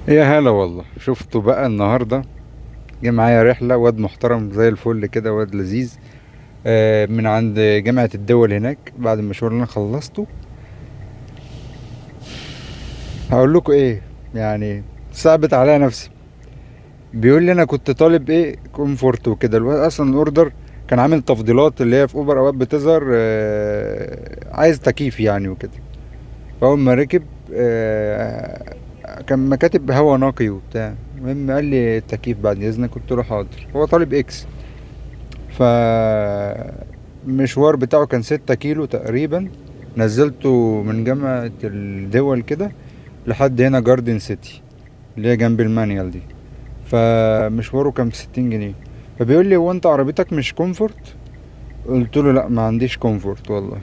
يا هلا والله. شفتوا بقى النهارده جه معايا رحله واد محترم زي الفل كده، واد لذيذ، من عند جامعه الدول هناك. بعد المشوار اللي انا خلصته هقول لكم ايه، صعبت عليا نفسي. بيقول لي انا كنت طالب ايه comfort وكده. الواد اصلا ال order كان عامل تفضيلات اللي هي في اوبر اوقات بتظهر، عايز تكييف وكده. فاول ما ركب، كان مكاتب هوا نقي وبتاع. المهم قال لي التكييف بعد اذنك، قلت له حاضر. هو طالب X، ف المشوار بتاعه كان 6 كيلو تقريبا. نزلته من جامعة الدول كده لحد هنا جاردن سيتي اللي هي جنب المانيال دي، فمشواره كان ب60 جنيه. فبيقول لي هو انت عربيتك مش comfort؟ قلت له لا ما عنديش comfort والله.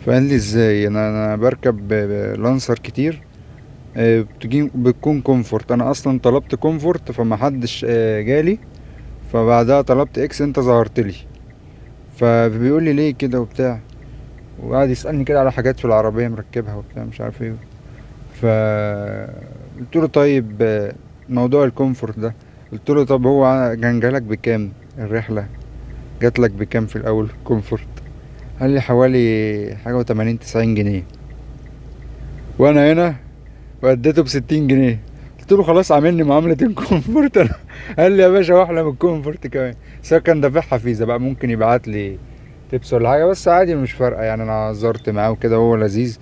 فقال لي ازاي؟ انا بركب لانسر كتير، بتكون comfort. انا اصلا طلبت comfort فما حدش، جالي، فبعدها طلبت X انت ظهرت لي. فبيقول لي ليه كده وبتاع، وقعد يسألني كده على حاجات في العربية مركبها وبتاع مش عارف ايه. ف قلت له طيب، موضوع ال comfort ده، قلت له طب هو كان جالك بكام الرحلة؟ جات لك بكام في الأول comfort؟ قال لي حوالي حاجة وتمانين تسعين جنيه، وأنا هنا وأديته بستين جنيه. قلت له خلاص عاملني معاملة ال comfort. قال لي يا باشا واحلى من ال comfort كمان. بس هو كان دافعها فيزا بقى، ممكن يبعت لي tips ولا حاجة، بس عادي مش فارقة يعني. أنا هزرت معاه وكده وهو لذيذ،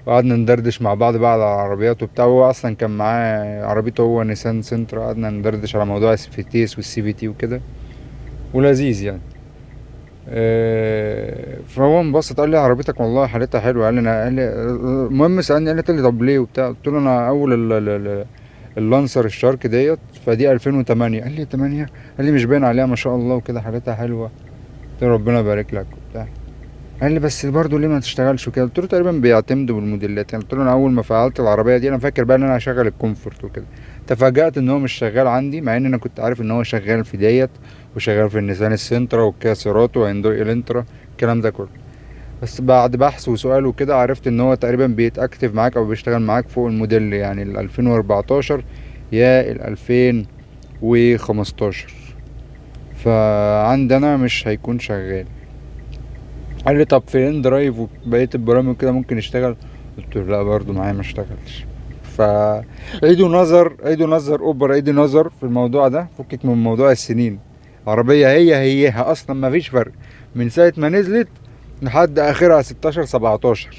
وقعدنا ندردش مع بعض بقى على العربيات وبتاع. وهو أصلا كان معاه عربيته هو نيسان سنترا، قعدنا ندردش على موضوع الفتيس والسي في تي وكده، ولذيذ يعني. فهو انبسط، قال لي عربيتك والله حالتها حلوه. قال لي انا، قال لي المهم سالني، قال لي طب ليه وبتاع. قلت له انا اول اللانسر الشارك ديت، فدي 2008. قال لي 8؟ قال لي مش باين عليها ما شاء الله وكده، حالتها حلوه. قلت له ربنا يبارك لك وبتاع. قال لي بس برضه ليه ما تشتغلش وكده؟ قلت له تقريبا بيعتمدوا بالموديلات يعني. قلت له انا اول ما فعلت العربيه دي انا فاكر بقى ان انا هشغل ال comfort وكده، تفاجأت ان هو مش شغال عندي، مع ان انا كنت عارف ان هو شغال في ديت وشغال في النيسان السنترا والكيا سيراتو وهيونداي الانترا الكلام ده كله. بس بعد بحث وسؤال وكده عرفت ان هو تقريبا بيتاكتف معاك او بيشتغل معاك فوق الموديل، يعني ال 2014 يا ال 2015، فعندنا مش هيكون شغال. قال لي طب في inDrive وبقية البرامج كده ممكن يشتغل؟ قلت له لا برضو معايا ما اشتغلش. فعيدوا نظر، عيدوا نظر اوبر، عيدوا نظر في الموضوع ده، فكك من موضوع السنين. عربية هي هيها اصلا ما فيش فرق من ساعة ما نزلت لحد اخرها 16 17،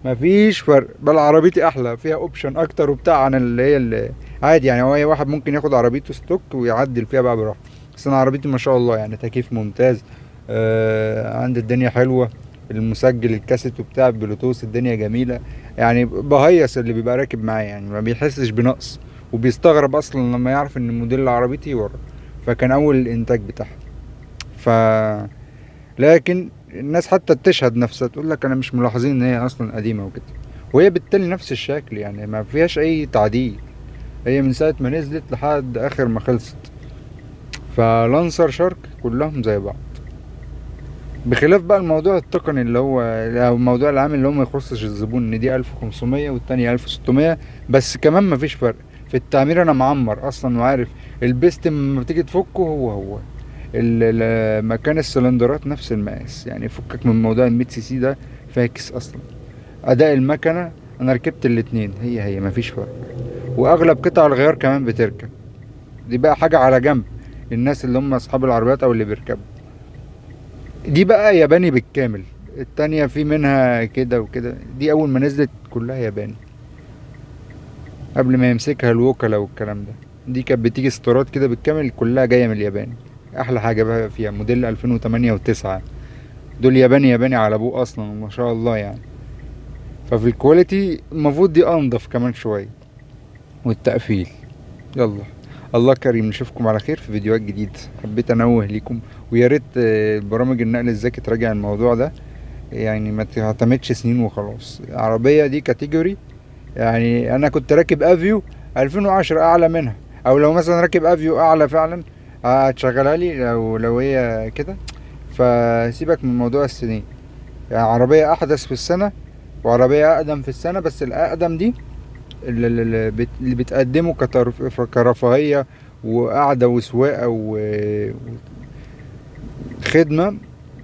ما فيش فرق، بل عربيتي احلى فيها option اكتر وبتاع عن اللي هي اللي عادي يعني. هو اي واحد ممكن ياخد عربيته stock ويعدل فيها بقى براحته، بس انا عربيتي ما شاء الله تكييف ممتاز، عند الدنيا حلوة، المسجل الكاسيت وبتاع بلوتوث، الدنيا جميلة يعني. بهيص اللي بيبقى راكب معايا ما بيحسش بنقص، وبيستغرب اصلا لما يعرف ان موديل عربيتي ورا، فكان اول الانتاج بتاعها. لكن الناس حتى تشهد نفسها تقول لك انا مش ملاحظين ان هي اصلا قديمة وكده، وهي بالتالي نفس الشكل ما فيهاش اي تعديل، هي من ساعة ما نزلت لحد اخر ما خلصت. فلانسر شارك كلهم زي بعض، بخلاف بقى الموضوع التقني اللي هو او الموضوع العام اللي هو ما يخصش الزبون، ان دي 1500 والتانية 1600، بس كمان ما فيش فرق في التعمير. انا معمر اصلا وعارف البيست لما بتيجي تفكه هو هو مكان السلندرات نفس المقاس، فكك من موضوع ال 100 سي سي ده فاكس اصلا. اداء المكنه انا ركبت الاتنين هي هي ما فيش فرق، واغلب قطع الغيار كمان بتركب. دي بقى حاجه على جنب الناس اللي هم اصحاب العربيات او اللي بيركبوا. دي بقى ياباني بالكامل، التانية في منها كده وكده، دي اول ما نزلت كلها ياباني قبل ما يمسكها الوكلاء والكلام ده. دي كانت بتيجي استيراد كده بالكامل، كلها جاية من اليابان. احلى حاجة بقى فيها موديل 2008 و9، دول ياباني ياباني على ابوه اصلا ما شاء الله. ففي الكواليتي المفروض دي انضف كمان شوية، والتقفيل. يلا الله كريم، نشوفكم على خير في فيديوهات جديدة. حبيت انوه ليكم، ويا ريت، برامج النقل الذكي تراجع الموضوع ده، ما تعتمدش سنين وخلاص. العربية دي category، انا كنت راكب افيو 2010 اعلى منها، او لو مثلا راكب افيو اعلى فعلا هتشغلها لي لو هي كده. فسيبك من موضوع السنين، عربية احدث في السنة وعربية اقدم في السنة، بس الاقدم دي اللي بتقدمه كرفاهية وقعدة وسواقة وخدمة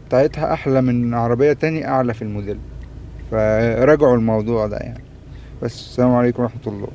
بتاعتها أحلى من عربية تاني أعلى في الموديل. فراجعوا الموضوع ده يعني. بس السلام عليكم ورحمة الله.